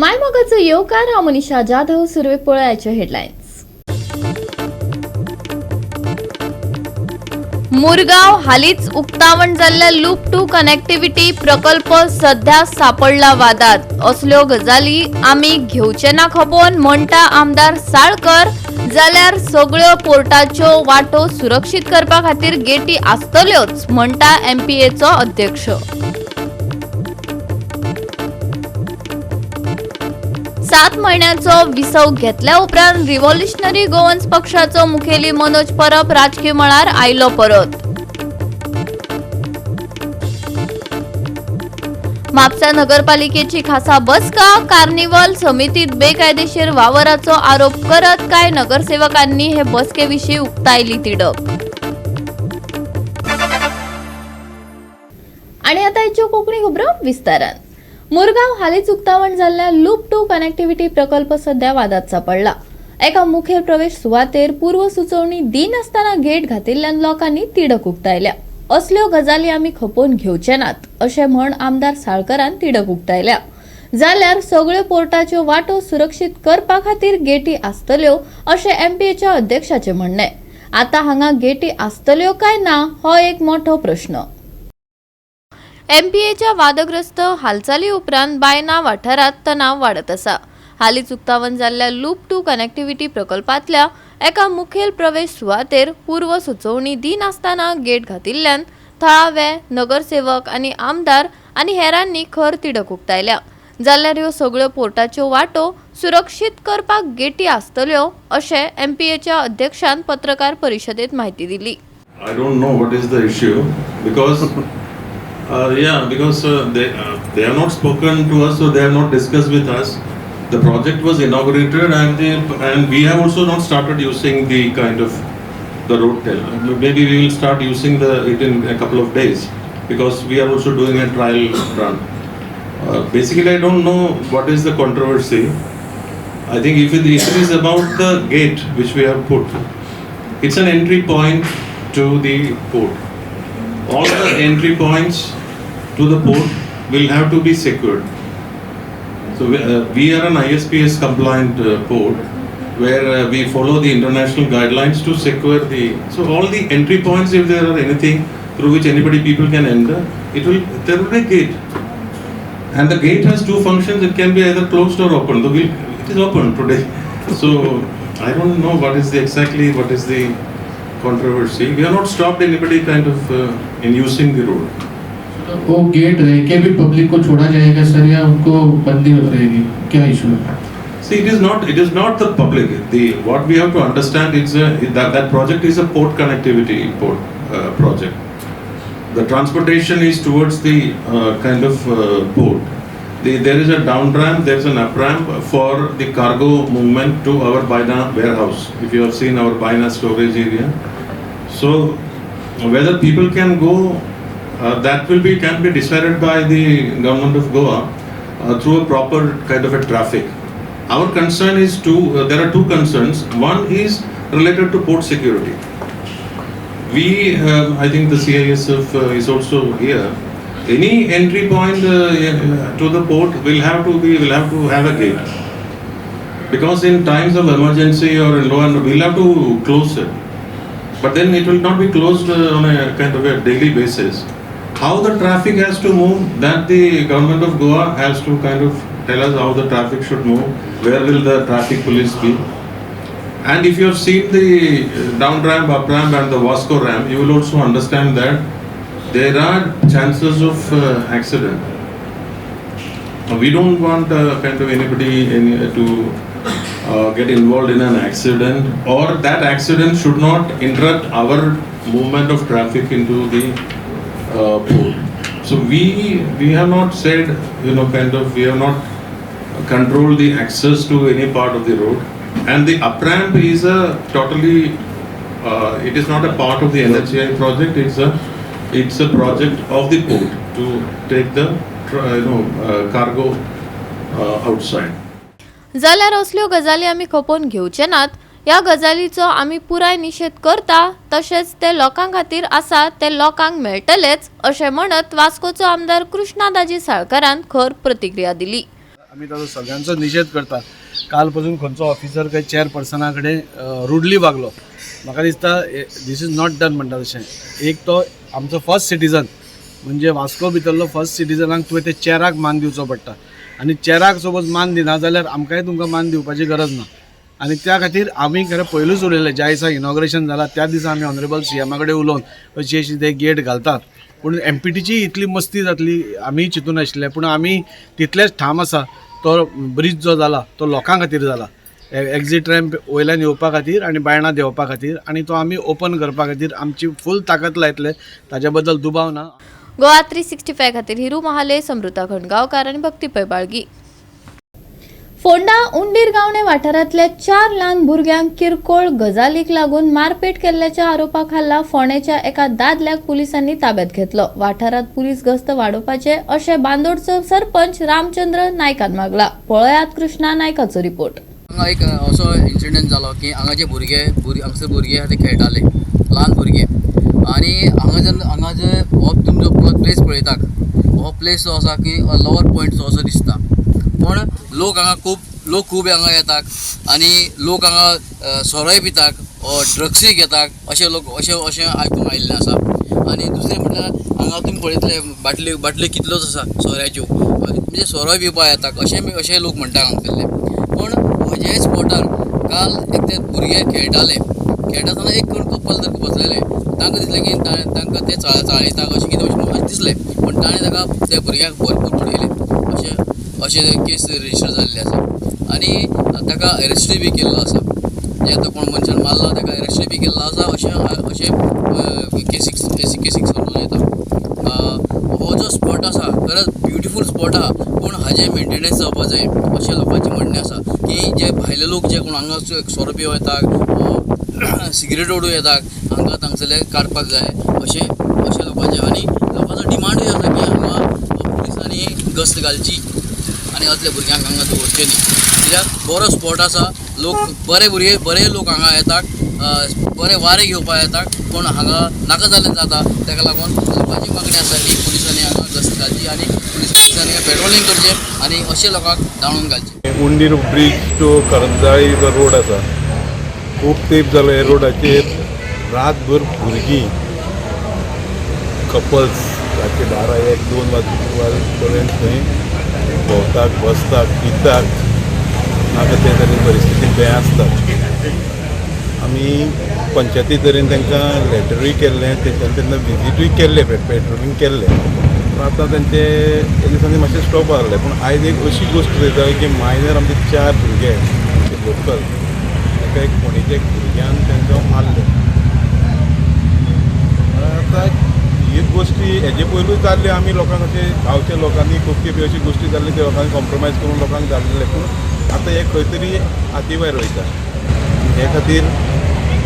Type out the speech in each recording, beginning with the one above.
मायमोगाचो येवकार. हांव मनीषा जाधव. सुरवेक पळयाच्यो हेडलायन्स. मुरगांव हालींच उक्तावण जाल्ल्या लूप टू कनेक्टिव्हिटी प्रकल्प सध्या सापडला वादात. असल्यो गजाली आमी घेवचे ना खबोवन म्हणटा आमदार साळकर. जाल्यार सगळ्यो पोर्टाच्यो वाटो सुरक्षीत करपा खातीर गेटी आसतल्योच म्हणटा एमपीएचो अध्यक्ष. 7 म्हयन्याचो विसव घेतल्या उपरांत रिव्होल्युशनरी गोवन्स पक्षाचो मुखेली मनोज परब राजकी मळार आयलो परत. म्हापसा नगरपालिकेची खासा बसका. कार्निवल समितीत बेकायदेशीर वावराचो आरोप करत कांय नगरसेवकांनी हे बसकेविशीं उक्तायली तिडक. आणि आता हेच्यो कोंकणी खबरो विस्तारान. मुरगांव हालींच उक्तावण जाल्ल्या लूप टू कनेक्टिव्हिटी प्रकल्प सध्या वादात सापडला. एका मुखेल प्रवेश सुवातेर पूर्व सुचोवणी दिनासतना गेट घातिल्ल्यान लोकांनी तिडक उक्तायल्या. असल्यो गजाली आमी खपोवन घेवचे नात अशें म्हण आमदार साळकरान तिडक उक्तायल्या. जाल्यार सगळ्यो पोर्टाच्यो वाटो सुरक्षीत करपा खातीर गेटी आसतल्यो अशें एमपीएच्या अध्यक्षाचें म्हणणें. आतां हांगा गेटी आसतल्यो काय ना हो एक मोठो प्रश्न. एमपीएच्या वादग्रस्त हालचाली उपरांत बायना वाठारांत तणाव वाडत आसा. हालींच उक्तावण जाल्ल्या लूप टू कनेक्टिव्हिटी प्रकल्पांतल्या एका मुखेल प्रवेश सुवातेर पूर्व सुचोवणी दिनासतना गेट घातिल्ल्यान थळावे नगरसेवक आनी आमदार आनी हेरांनी खर तिडक उक्तायल्या. जाल्यार ह्यो सगळ्यो पोर्टाच्यो वाटो सुरक्षीत करपाक गेटी आसतल्यो अशें एमपीएच्या अध्यक्षान पत्रकार परिशदेत म्हायती दिली. I don't know what is the issue because, yeah, because they have not spoken to us, so they have not discussed with us. The project was inaugurated, and we have also not started using the kind of the road tel. Maybe we will start using the it in a couple of days because we are also doing a trial run. Basically, I don't know what is the controversy. I think if it is about the gate which we have put, it's an entry point to the port. All the entry points to the port will have to be secured. So we are an ISPS compliant port where we follow the international guidelines to secure the. So all the entry points, if there are anything through which anybody people can enter, it will there will be a gate. And the gate has two functions. It can be either closed or open. It is open today. So I don't know what is the exactly what is the controversy. We have not stopped anybody kind of in using the road. वो gate रह के भी public को छोड़ा जाएगा sir, या उनको बंदी रहेगी? क्या इशू है? See, it is not the public. The what we have to understand is that that project is a port connectivity port project. The transportation is towards the kind of port. There is a down ramp, there is an up ramp for the cargo movement to our Baina warehouse. If you have seen our Baina storage area, so whether people can go, that will be can be decided by the government of Goa through a proper kind of a traffic. Our concern is two. There are two concerns. One is related to port security. I think the CISF is also here. Any entry point to the port will have to have a gate. Because in times of emergency or in law and we'll have to close it. But then it will not be closed on a kind of a daily basis. How the traffic has to move, that the government of Goa has to kind of tell us how the traffic should move, where will the traffic police be. And if you have seen the down ramp, up ramp and the Vasco ramp, you will also understand that there are chances of accident. We don't want kind of anybody to get involved in an accident, or that accident should not interrupt our movement of traffic into the port. So we have not said, kind of, we have not controlled the access to any part of the road. And the up ramp is a totally, it is not a part of the NHAI project, it's a project of the port to take the cargo outside. जाल्यार असल्यो गजाली आमी खपोवन घेवचे नात. ह्या गजालीचो आमी पुराय निशेध करता, तशेंच ते लोकां खातीर आसा, ते लोकांक मेळटलेच अशें म्हणत वास्कोचो आमदार कृष्णा दाजी साळकारान खर प्रतिक्रिया दिली. आमी ताजो सगळ्यांचो निशेध करता. काल पासून खंयचो ऑफिसर खंय चेअरपर्सना कडेन रुडली वागलो. म्हाका दिसता this is not done म्हणटा तशें. एक तो आमचो फर्स्ट सिटीजन, म्हणजे वास्को भितरलो फर्स्ट सिटीजनाक तुवें ते चेराक मान दिवचो पडटा आनी चेराक सपोज मान दिना जाल्यार आमकांय तुमकां मान दिवपाची गरज ना. आनी त्या खातीर आमी खरें पयलूच उलयलें, ज्या दिसा इनॉग्रेशन जाला त्या दिसा आमी ऑनरेबल सी एमा कडेन उलोवन अशी अशी ते गेट घालतात, पूण एम पी टीची इतली मस्ती जातली आमी चिंतून आशिल्ले, पूण आमी तितलेच ठाम आसा. तो ब्रीज जो जाला तो लोकां खातीर जाला, एक्झीट रॅम्प वयल्यान येवपा खातीर आनी बायणा देंवपा खातीर, आनी तो आमी ओपन करपा खातीर आमची फूल ताकद लायतले, ताच्या बद्दल दुबाव ना. गोवा 365 खातीर हिरू महाले, समृता खंडगांवकार आनी भक्ती पै बाळगी. फोंडा उंडीर गावणे वाठारांतल्या 4 ल्हान भुरग्यांक किरकोळ गजालीक लागून मारपेट केल्ल्याच्या आरोपा खाला फोंडेच्या एका दादल्याक पुलिसांनी ताब्यात घेतलो. वाठारांत पुलीस गस्त वाडोवपाचे अशें बांदोडचो सरपंच रामचंद्र नायकान मागला. पळयात कृष्णा नायकाचो रिपोर्ट. हांगा एक असो इन्सिडंट जालो की हांगा जे भुरगे हांगसर भुरगे आहा ते खेळटाले, ल्हान भुरगे, आनी हांगा जेन्ना हांगा जे हो तुमचो प्लेस पळयता, हो प्लेस जो आसा की लोवर पॉयंट जो असो दिसता, पूण लोक हांगा खूब हांगा येतात आनी लोक हांगा सोरोय पितात, ड्रग्सूय घेतात, अशें लोक अशें अशें आयकूंक आयिल्लें आसा. आनी दुसरें म्हटल्यार हांगा तुमी पळयतले बाटल्यो बाटल्यो कितल्योच आसा सोऱ्याच्यो, म्हणजे सोरोय पिवपाक येतात अशें अशें लोक म्हणटा हांगसरले. पूण म्हज्या स्पॉटार काल एक ते भुरगे खेळटाले, खेळटा आसतना एक कोण कपल जर बसलेले, तांकां दिसलें की तांकां ते चाळयता अशें कितें अशें दिसलें, पूण ताणें ताका त्या भुरग्याक भरपूर बडयलें, अशें अशें केस रजिस्टर जाल्ले आसा आनी ताका अरेस्टूय बी केल्लो आसा. जे आतां कोण मनशान मारला ताका अरेस्टूय बी केल्लो आसा, अशें अशें केसीक केसीक समजून येता. हो जो स्पॉट आसा खरेंच ब्युटिफूल स्पॉट आहा, पूण हाजें मेंटेनन्स जावपा जाय अशें लोकांचें म्हणणें आसा की जे भायले लोक जे कोण हांगा सोरो पिवं येता, सिगरेट ओडूं येता, हांगा तांगसले काडपाक जाय अशें अशें लोकांचें. आनी लोकांचो डिमांडूय आसा की हांगा पुलिसांनी गस्त घालची आनी असल्या भुरग्यांक हांगा दवरचें न्ही, कित्याक बरो स्पॉट आसा, लोक बरे भुरगे बरे लोक हांगा येतात, बरे वारें घेवपाक येतात, पूण हांगा नाका जाल्लें जाता. ताका लागून लोकांची मागणी आसा की पुलिसांनी हांगा गस्त घालची आनी पुलिसांनी पेट्रोलिंग करचें आनी अशे लोकांक दाणून घालचें. उंडीर ब्रीज टू करंजाळी जो रोड आसा, खूब तेंप जालो ह्या रोडाचेर रातभर भुरगीं कपल्स रातचे 12, 1, 2 वाजपर्यंत थंय भोंवतात, बसतात, पितात, नाका ते तरेन परिस्थितीन थंय आसतात. आमी पंचायती तरेन तांकां लेटरूय केल्लें, तेच्यान तेन्ना विजिटूय केल्लें, पेट्रोलिंग केल्लें, पूण आतां तेंचे त्या दिसांनी मातशें स्टॉप जाल्लें. पूण आयज एक अशी गोश्ट जाता की मायनर आमचे 4 भुरगे लोकल, ताका एक फोंडेच्या एक भुरग्यान तांकां मारले. आतां ही गोश्टी हेजे पयलूय जाल्ल्यो, आमी लोकांक अशें गांवच्या लोकांनी खूब खेपे अशी गोश्टी जाल्ली, ते लोकांनी कॉम्प्रोमायज करून लोकांक जाल्लें, पूण आतां हें खंय तरी हाती भायर वयता. हे खातीर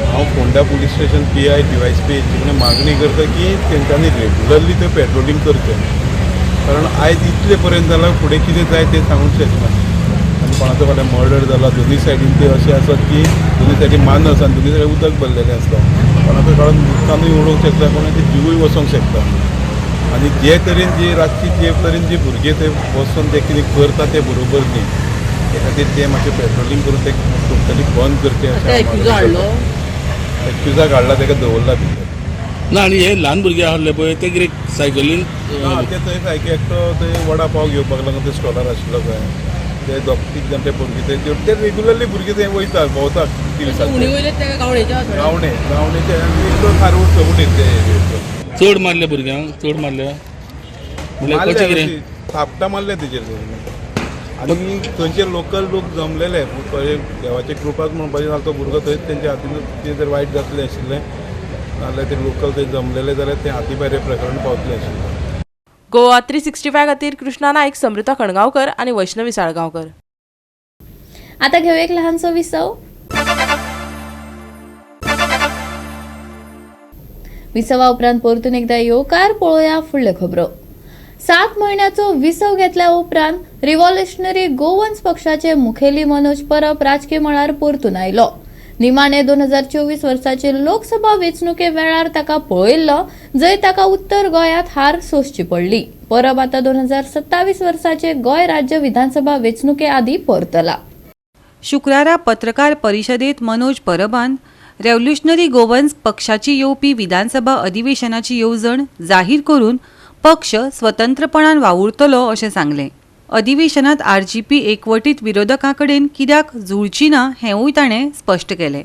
हांव Ponda police station PI DYSP हेंचे कडेन मागणी करता की तेंच्यांनी रेगुलरली थंय पेट्रोलिंग करचें, कारण आयज इतले पर्यंत जाल्यार फुडें कितें जाय तें सांगूंक शकना. आनी कोणाचो फाल्यां मर्डर जाला, दोनूय सायडीन ते अशें आसात की दोनूय सायडीन मानस आनी दोनूय सायडीन उदक भरलेलें आसता, कोणाचो काळान उदकानूय उडोवंक शकता, कोणाचे जिवूय वचोंक शकता. आनी जे तरेन जी रातची जे तरेन जी भुरगे थंय बसून ते कितें करता तें बरोबर न्ही, ते खातीर ते मातशें पेट्रोलिंग करून ते टोटली बंद करचें अशें हांव एक्युजाक हाडला, ताका दवरला भितर. ना आनी हे ल्हान भुरगे आहले पळय ते कितें सायकलीन ते थंय सायकल एकटो थंय वडा पाव घेवपाक लागून ते स्टॉलार आशिल्लो खंय, ते दोग तीग जाण ते भुरगे थंय ते रेगुलरली भुरगे थंय वयतात भोंवतात दिसाचे. गावणे गावणेचे एकटो खारवड उणीर ते एरियेचो. चड मारले भुरग्यांक, चड मारले म्हणल्यार कशें कितें थापटां मारले तेजेर. आनी थंयचे लोकल लोक जमलेले, देवाचे कृपाच म्हणपाचें जाल्यार तो भुरगो थंयच तेंच्या हातीन कितें जर वायट जातलें आशिल्लें नाल्यार ते लोकल थंय जमलेले जाल्यार ते हाती भायर प्रकरण पावतलें आशिल्लें. गोवा 365 खातीर कृष्णा नाईक, समृता खणगांवकर आनी वैष्णवी साळगांवकर. आता घेऊ एक लहानसो विसव. विसवा उपरांत परतून एकदा येवकार. पळोवया फुडल्यो खबरो. 7 म्हयन्याचो विसव घेतल्या उपरांत रिव्होल्युशनरी गोवन्स पक्षाचे मुखेली मनोज परब राजकी मळार परतून आयलो. निमाणे 2024 वर्साचे लोकसभा वेंचणुके वेळार ताका पळयल्लो, जंय ताका उत्तर गोंयांत हार सोंसची पडली. परब आतां 2027 वर्साचे गोंय राज्य विधानसभा वेंचणुके आदीं परतला. शुक्रारा पत्रकार परिशदेत मनोज परबान रेव्होल्युशनरी गोवन्स पक्षाची येवपी विधानसभा अधिवेशनाची येवजण जाहीर करून पक्ष स्वतंत्रपणान वावुरतलो अशें सांगलें. अधिवेशनात आरजीपी एकवटीत विरोधकां कडेन कित्याक जुळची ना हेंवूय ताणें स्पश्ट केलें.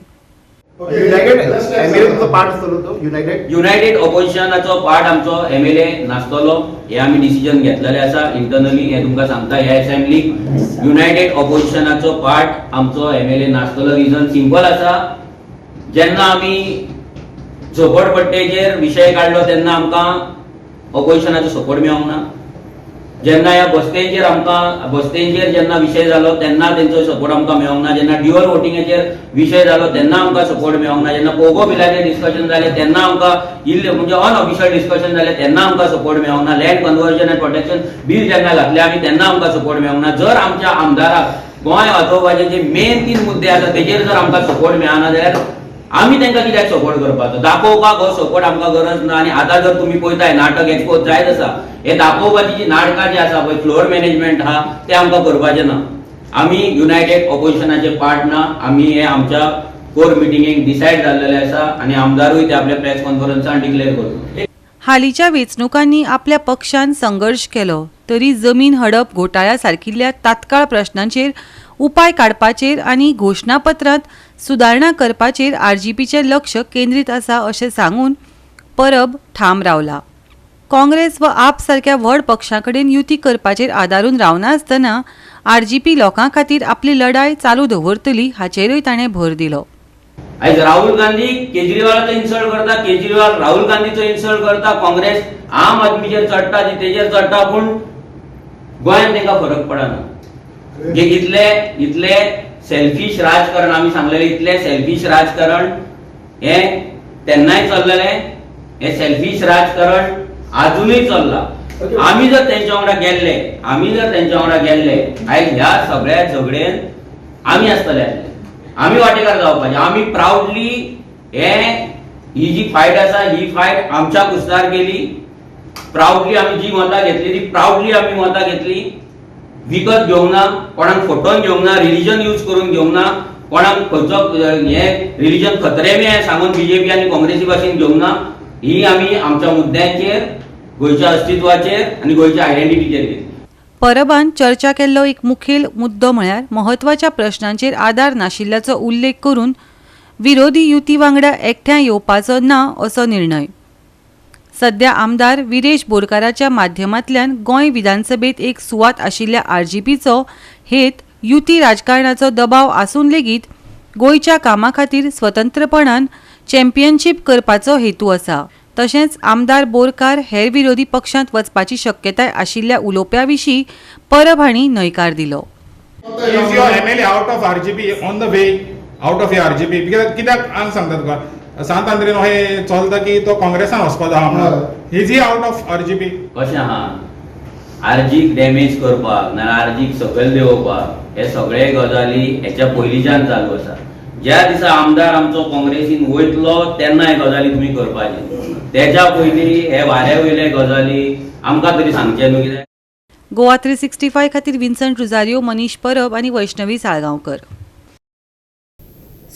युनायटेड एमएलए तुमचो पार्ट आसतलो तो युनायटेड युनायटेड ऑपोजिशनाचो पार्ट आमचो एमएलए नासतलो हे आमी डिसिजन घेतलेले आसा इंटरनली. हे तुमकां सांगता, ह्या असेंब्लीक युनायटेड ऑपोजिशनाचो पार्ट आमचो एमएलए नासतलो. रिजन सिंपल आसा, जेन्ना आमी झोपडपट्टेचेर विशय काडलो तेन्ना आमकां ऑपोजिशनाचो सपोर्ट मेळोंक ना. जेन्ना ह्या बस्तेंचेर आमकां बस्तेंचेर जेन्ना विशय जालो तेन्ना तेंचो सपोर्ट आमकां मेळोंक ना. जेन्ना ड्युअल वोटिंगाचेर विशय जालो तेन्ना आमकां सपोर्ट मेळोंक ना. जेन्ना पोगो बिलाचेर डिस्कशन जालें तेन्ना आमकां इल्ले म्हणजे अनऑफिशियल डिस्कशन जालें तेन्ना आमकां सपोर्ट मेळोंक ना. Land conversion and protection bill जेन्ना घातलें आमी तेन्ना आमकां सपोर्ट मेळोंक ना. जर आमच्या आमदाराक गोंय वाचोवपाचे जे मेन तीन मुद्दे आसा तेजेर जर आमकां सपोर्ट मेळना जाल्यार आमी तांकां कित्याक सपोर्ट करपाचो? दाखोवपाक हो सपोर्ट आमकां गरज ना. आनी आतां जर तुमी पळयताय नाटक एक्सपोज जायत आसा, हे दाखोवपाची जी नाटकां जी आसा पळय, फ्लोर मॅनेजमेंट आहा, ते आमकां करपाचें ना. आमी युनायटेड ऑपोजिशनाचे पार्ट ना. आमी हे आमच्या कोर मिटिंगेक डिसायड जाल्लेले आसा आनी आमदारूय ते आपल्या प्रेस कॉन्फरन्सान डिक्लेअर करता. हालींच्या वेंचणुकांनी आपल्या पक्षान संघर्श केलो तरी जमीन हडप घोटाळ्या सारकिल्ल्या तात्काळ प्रश्नांचेर उपाय काडपाचेर आनी घोशणापत्रांत सुदारणा करपाचेर आरजीपीचें लक्ष केंद्रीत आसा अशें सांगून परब ठाम रावला. काँग्रेस व आप सारक्या व्हड पक्षां कडेन युती करपाचेर आदारून रावनासतना आरजीपी लोकां खातीर आपली लढाय चालू दवरतली हाचेरूय ताणें भर दिलो. आयज राहुल गांधी केजरीवालाचो इन्सल्ट करता, केजरीवाल राहुल गांधीचो इन्सल्ट करता, काँग्रेस आम आदमीचेर चडटा, ती तेजेर चडटा, पूण गोंयांत तांकां फरक पडना. जे इतले इतले सेल्फीश राजकारण आमी सांगलेलें, इतले सेल्फीश राजकारण हे तेन्नाय चल्लेलें, हे सेल्फीश राजकारण आजुनूय चल्लां. आमी जर तेंच्या वांगडा गेल्ले, आमी जर तेंच्या वांगडा गेल्ले आयज ह्या सगळ्या झगड्यान आमी आसतले आसले, आमी वांटेकार जावपाचे. आमी प्रावडली हे ही जी फायट आसा ही फायट आमच्या कुस्तार गेली. प्रावडली आमी जी मतां घेतली ती प्रावडली आमी मतां घेतली. विकत घेवंक ना, कोणाक फटोवन घेवंक ना, रिलिजन यूज करून घेवंक ना, कोणाक खंयचो हे रिलिजन खतरे में सांगून बीजेपी आनी काँग्रेसी भाशेन घेवंक ना. ही आमी आमच्या मुद्द्यांचेर, गोंयच्या अस्तित्वाचेर आनी गोंयच्या आयडेंटिटीचेर घेतली. परबान चर्चा केल्लो एक मुखेल मुद्दो म्हळ्यार म्हत्वाच्या प्रश्नांचेर आदार नाशिल्ल्याचो उल्लेख करून विरोधी युती वांगडा एकठांय येवपाचो ना असो निर्णय. सध्या आमदार विरेश बोरकाराच्या माध्यमांतल्यान गोंय विधानसभेत एक सुवात आशिल्ल्या आरजीपीचो हेत युती राजकारणाचो दबाव आसून लेगीत गोंयच्या कामा खातीर स्वतंत्रपणान चॅम्पियनशीप करपाचो हेतू आसा. तशेंच आमदार बोरकार हेर विरोधी पक्षांत वचपाची शक्यताय आशिल्ल्या उलोवप्या विशीं परब हांणी न्हयकार दिलो. Is your MLA out of RGP, on the way out of RGP? कित्याक कित्याक हांव सांगता तुका, सांत आंद्रेन अशें चलता की तो काँग्रेसान वचपाचो आहा म्हणून. Is he out of RGP? कशें आहा, आरजीक डॅमेज करपाक नाल्यार आरजीक सकयल देंवोवपाक हे सगळे गजाली हेच्या पयलींच्यान चालू आसा. ज्या दिसा आमदार आमचो काँग्रेसीन वयतलो तेन्ना हे गजाली तुमी करपाचे. तेच्या पयलीं हे वाऱ्या वयले गजाली आमकां तरी सांगचें न्हू कित्याक. गोवा 365 खातीर विन्संट रुजारियो, मनीष परब आनी वैष्णवी साळगांवकर.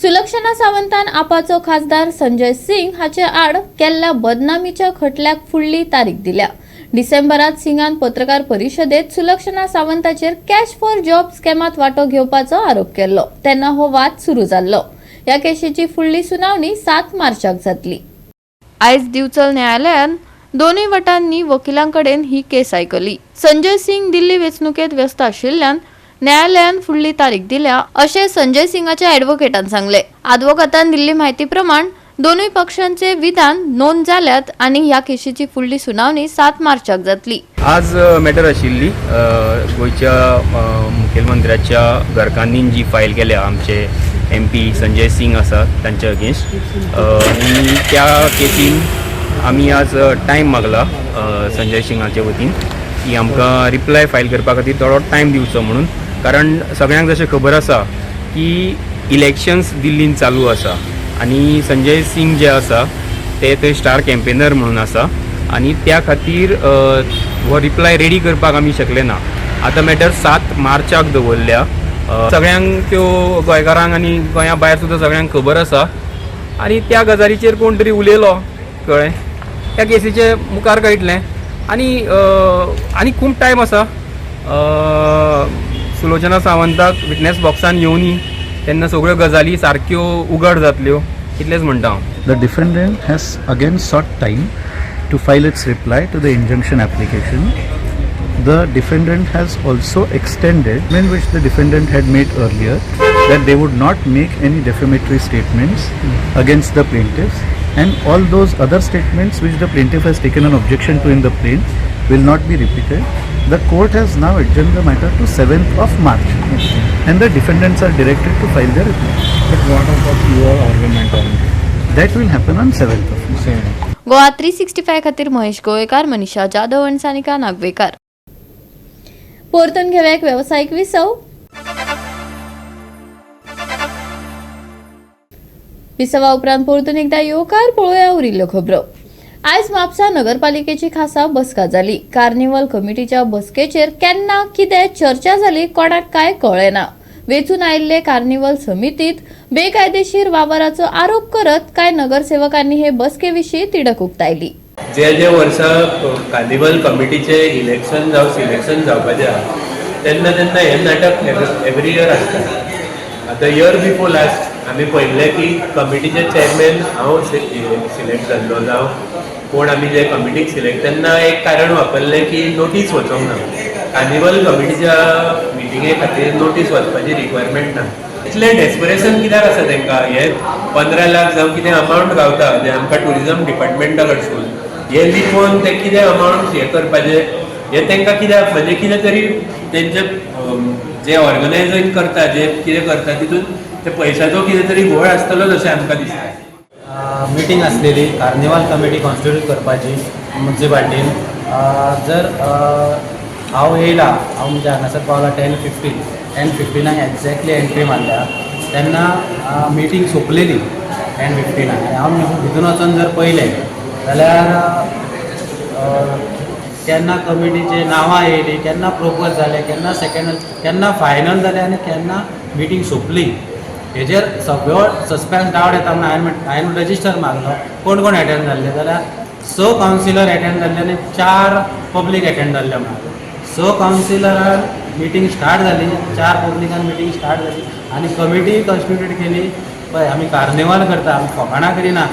सुलक्षणा सावंतान आपाचो खासदार संजय सिंग हाचे आड केल्ल्या बदनामीच्या खटल्याक फुडली तारीख दिल्या. डिसेंबरात सिंगान पत्रकार परिशदेत सुलक्षणा सावंताचेर कॅश फॉर जॉब स्कॅमात वांटो घेवपाचो आरोप केल्लो तेन्ना हो वाद सुरू जाल्लो. ह्या केशीची फुडली सुनावणी 7 मार्चाक जातली. आयज दिवचल न्यायालयान दोनूय वटांनी वकिलां कडेन ही केस आयकली. संजय सिंग दिल्ली वेंचणुकेत व्यस्त आशिल्ल्यान न्यायालयान फुडली तारीख दिल्या अशें संजय सिंगाच्या ॲडव्होकेटान सांगले. आदवोगातान दिल्ली म्हायती प्रमाण दोनूय पक्षांचे विधान नोंद जाल्यात आनी ह्या केशीची फुडली सुनावणी 7 मार्चाक जातली. आज मॅटर आशिल्ली गोंयच्या मुखेलमंत्र्याच्या घरकान्नीन जी फायल केल्या आमचे एमपी संजय सिंग आसा तांच्या अगेन्स्ट आनी त्या केसीन आमी आज टायम मागला संजय सिंगाच्या वतीन की आमकां रिप्लाय फायल करपा खातीर थोडो टायम दिवचो म्हणून. कारण सगळ्यांक जशें खबर आसा की इलेक्शन्स दिल्लीन चालू आसा आनी संजय सिंग जे आसा ते थंय स्टार कॅम्पेनर म्हणून आसा आनी त्या खातीर हो रिप्लाय रेडी करपाक आमी शकले ना. आतां मॅटर 7 मार्चाक दवरल्या. सगळ्यांक त्यो गोंयकारांक आनी गोंया भायर सुद्दां सगळ्यांक खबर आसा आनी त्या गजालीचेर कोण तरी उलयलो, कळ्ळें, त्या केसीचे मुखार कळटलें. आनी आनी खूब टायम आसा. सुलोचना सावंताक विटनेस बॉक्सान येवनी, तेन्ना सगळ्यो गजाली सारक्यो उगड जातल्यो, इतलेंच म्हणटा हांव. The defendant has again sought time to file its reply to the injunction application. The defendant has also extended, in which the defendant had made earlier, that they would not make any defamatory statements against the plaintiffs, and all those other statements which the plaintiff has taken an objection to in the plaint will not be repeated. The court has now adjourned the matter to 7th of March, and the defendants are directed to file their reply. But what about your argument on That will happen on 7th of March. Goa 365 खातीर महेश गोवेकार, मनीषा जाधव आनी सानिका नागवेकार. परतून घेवया एक वेवसायीक विसव. विसवा उपरांत परतून एकदा येवकार. पळोवया उरिल्ल्यो खबरो. आयज म्हापसा नगरपालिकेची खासा बसका जाली. कार्निवल कमिटीच्या बसकेचेर केन्ना कितें चर्चा जाली कोणाक काय कळ्ळें ना. वेंचून आयिल्ले कार्निवल समितीत बेकायदेशीर वावराचो आरोप करत कांय नगरसेवकांनी हे बसके विशीं तिडक उक्तायली. जे जे वर्सा कार्निवल कमिटीचे इलेक्शन जावं सिलेक्शन जावपाचें आहा तेन्ना तेन्ना हें नाटक एवरी इयर आसता. आतां इयर बिफोर लास्ट आमी पळयल्लें की कमिटीचे चेअरमॅन हांव सिलेक्ट जाल्लो जावं कोण आमी जे कमिटीक सिलेक्ट, तेन्ना एक कारण वापरलें की नोटीस वचोंक ना. कार्निवल कमिटीच्या मिटिंगे खातीर नोटीस वचपाची रिक्वायरमेंट ना. इतलें डेस्परेशन कित्याक आसा तांकां? हे 15 लाख जावं कितें अमावंट गावता जें आमकां ट्युरिजम डिपार्टमेंटा कडसून, हे लिपोवन ते कितें अमावंट हें करपाचें हें तांकां कित्याक? म्हणजे कितें तरी तेंचे जे ऑर्गनायजींग करता, जे कितें करता तितून ते पयशाचो कितें तरी घोळ आसतलोच अशें आमकां दिसता. मिटींग आसलेली कार्निवाल कमिटी कॉन्स्टिट्यूट करपाची मुन्सिपाल्टीन. जर हांव येयला, हांव म्हणजे हांगासर पावला 10:15, 10:15 एक्झॅक्टली एंट्री मारल्या तेन्ना मिटींग सोंपलेली 10:15. आनी हांव भितून वचोन जर पळयलें जाल्यार केन्ना कमिटीची नांवां येयली, केन्ना प्रोपोज जालें, केन्ना सेकेंड, केन्ना फायनल जालें आनी केन्ना मिटींग सोंपली हेजेर सगळो सस्पेन्स डावट येता. म्हणून हांवें रजिस्टर मारलो कोण कोण एटेंड जाल्ले जाल्यार 6 कावन्सिलर एटेंड जाल्ले आनी 4 पब्लीक एटेंड जाल्ले. म्हणून 6 कावन्सिलरान मिटींग स्टार्ट जाली, 4 पब्लिकान मिटींग स्टार्ट जाली आनी कमिटी कॉन्स्टिट्यूट केली. पळय आमी कार्निवाल करता, आमी फकाणां करिना.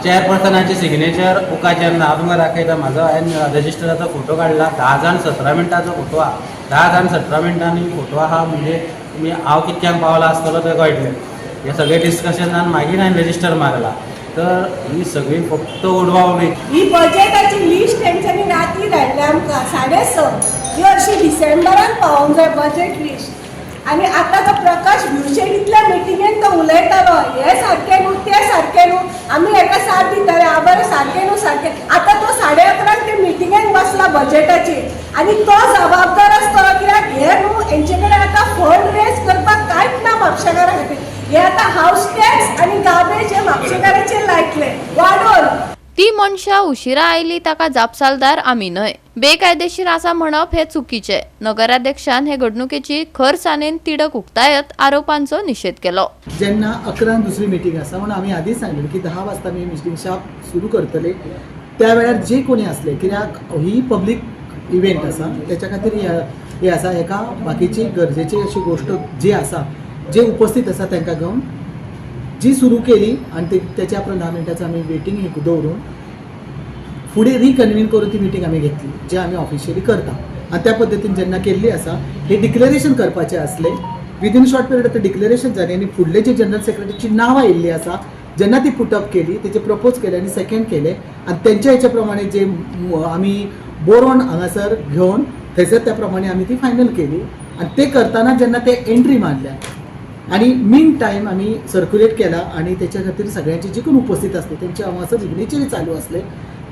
चेअरपर्सनाचे सिग्नेचर बुकाचेर ना. हांव तुमकां दाखयता, म्हाजो हांवें रजिस्टराचो फोटो काडला. 10:17 फोटो आहा. 10:17 फोटो आहा म्हणजे तुमी हांव कितक्यांक पावला आसतलो तें कळटलें. हें सगळें डिस्कशनान मागीर हांवें रजिस्टर मारला. तर ही सगळी फक्त उडवा उडी. ही बजेटाची लिस्ट तेंच्यांनी राती धाडल्या आमकां 6:30. ही अशी डिसेंबरान पावोवंक जाय बजेट लिस्ट. आनी आतां तो प्रकाश भिवशेट इतल्या मिटिंगेन तो उलयतालो हें सारकें न्हू तें सारकें न्हू, आमी हेका साथ दिताले, आ बरें सारकें न्हू सारकें. आतां तो 11:30 ते मिटिंगेन बसला बजेटाचेर आनी तो जबाबदार आसतलो कित्याक हे न्हू हेंचे कडेन आतां फंड रेज करपाक कांयच ना म्हापशेकारा खातीर. हे आतां हावस टॅक्स आनी गार्बेज हे म्हापशेकाराचेर लायतले वाडोवन. ती मनशां उशिरा आयली ताका जापसालदार आमी न्हय. बेकायदेशीर आसा म्हणप हें चुकीचें. नगराध्यक्षान हे घडणुकेची खरसाणेन तिडक उक्तायत आरोपांचो निशेध केलो. जेन्ना 11 दुसरी मिटींग आसा म्हणून आमी आदींच सांगलें की 10 वाजता आमी मिटींग शार्प सुरू करतले. त्या वेळार जे कोणी आसले, कित्याक ही पब्लीक इव्हेंट आसा तेच्या खातीर हे आसा, हेका बाकीची गरजेची अशी गोश्ट जी आसा जे उपस्थित आसा तांकां घेवन जी सुरू केली आनी तेच्या उपरांत 10 मिनटाचो आमी वेटींग हे दवरून फुडें रिकन्वीन करून ती मिटींग आमी घेतली जे आमी ऑफिशियली करता. आनी त्या पद्दतीन जेन्ना केल्ली आसा हे डिक्लेरेशन करपाचें आसलें विदीन शॉर्ट पिरियड आतां डिक्लेरेशन जालें आनी फुडले जे जनरल सेक्रेटरीची नांवां येयल्लीं आसा जेन्ना ती पुटअप केली, तेचे प्रपोज केले आनी सेकंड केले आनी तेंच्या हेच्या प्रमाणे जे आमी बरोवन हांगासर घेवन थंयसर त्या प्रमाणे आमी ती फायनल केली. आनी ते करतना जेन्ना ते एंट्री मारल्या आनी मीन टायम आमी सर्क्युलेट केला आनी तेच्या खातीर सगळ्यांचे जे कोण उपस्थित आसले तेंचे हांगासर सिग्नेचरी चालू आसले.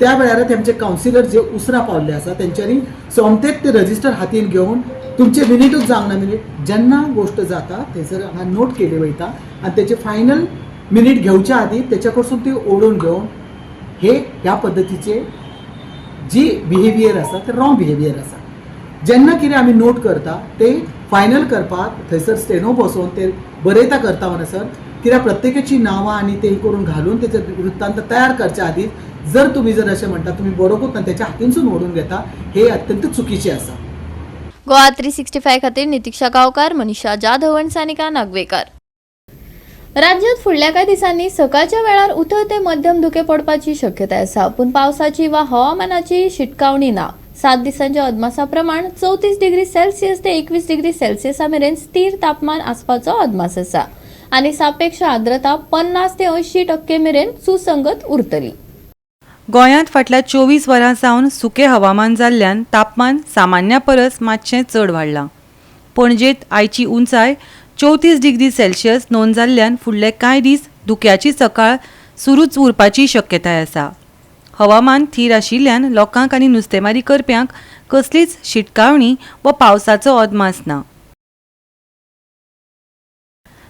त्या वेळार तेमचे कावन्सिलर जे उसरां पावल्ले आसा तेंच्यांनी सोमतेच ते रजिस्टर हातीन घेवन तुमचे मिनिटूच जावंक ना मिनीट जेन्ना गोश्ट जाता थंयसर हांगा नोट केली वयता आनी तेचे फायनल मिनीट घेवच्या आदी तेच्या कडसून ती ओडून घेवन हे ह्या पद्दतीचे जी बिहेवियर आसा ते रॉंग बिहेवियर आसा. जेन्ना कितें आमी नोट करता ते फायनल करपाक थंयसर स्टेनो बसोवन ते बरयता करता म्हणसर कित्याक प्रत्येकाची नांवां आनी ते करून घालून तेचे वृत्तांत तयार करच्या आदी जर तुमी जर अशें म्हणटा तुमी बरोवंकूच ना, तेच्या हातीनसून ओडून घेता, हे अत्यंत चुकीचें आसा. गोवा 365 खातीर नितिक्षा गांवकार, मनीषा जाधव आनी सानिका नागवेकर. राज्यात फुडल्या कांय दिसांनी सकाळच्या वेळार उथळ ते मध्यम धुके पडपाची शक्यताय आसा, पूण पावसाची वा हवामानाची शिटकावणी ना. 7 दिसांच्या अदमासा प्रमाण 34 डिग्री सेल्सियस ते 21 डिग्री सेल्सियसा मेरेन स्थिर तापमान आसपाचो अदमास आसा आनी सापेक्ष आर्द्रता 50 ते 80% मेरेन सुसंगत उरतली. गोंयांत फाटल्या 24 वरां सावन सुकें हवामान जाल्ल्यान तापमान सामान्या परस मातशें चड वाडलां. पणजेंत आयची उंचाय 34 डिग्री सेल्सियस नोंद जाल्ल्यान फुडले कांय दीस धुक्याची सकाळ सुरूच उरपाची शक्यताय आसा. हवामान थीर आशिल्ल्यान लोकांक आनी नुस्तेमारी करप्यांक कसलीच शिटकावणी वा पावसाचो अदमास ना.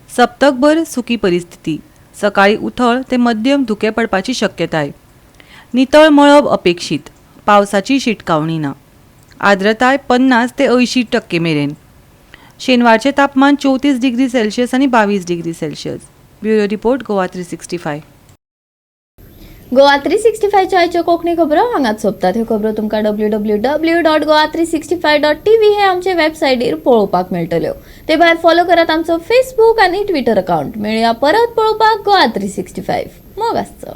सप्तकभर सुकी परिस्थिती, सकाळी उथळ ते मध्यम धुकें पडपाची शक्यताय, नितळ मळब अपेक्षीत, पावसाची शिटकावणी ना. आर्द्रताय 50 ते 80% मेरेन. शेनवारचें तापमान 34 डिग्री सेल्सियस आनी 22 degree Celsius. Bureau report, Goa 365. Goa 365च्यो आयच्यो कोंकणी खबरो हांगाच सोंपतात. ह्यो खबरो तुमकां www.goa365.tv हे आमचे वेबसायटीर पळोवपाक मेळटल्यो. ते भायर फॉलो करात आमचो फेसबूक आनी ट्विटर अकाउंट. मेळया परत पळोवपाक गोवा 365. मोग आसचो.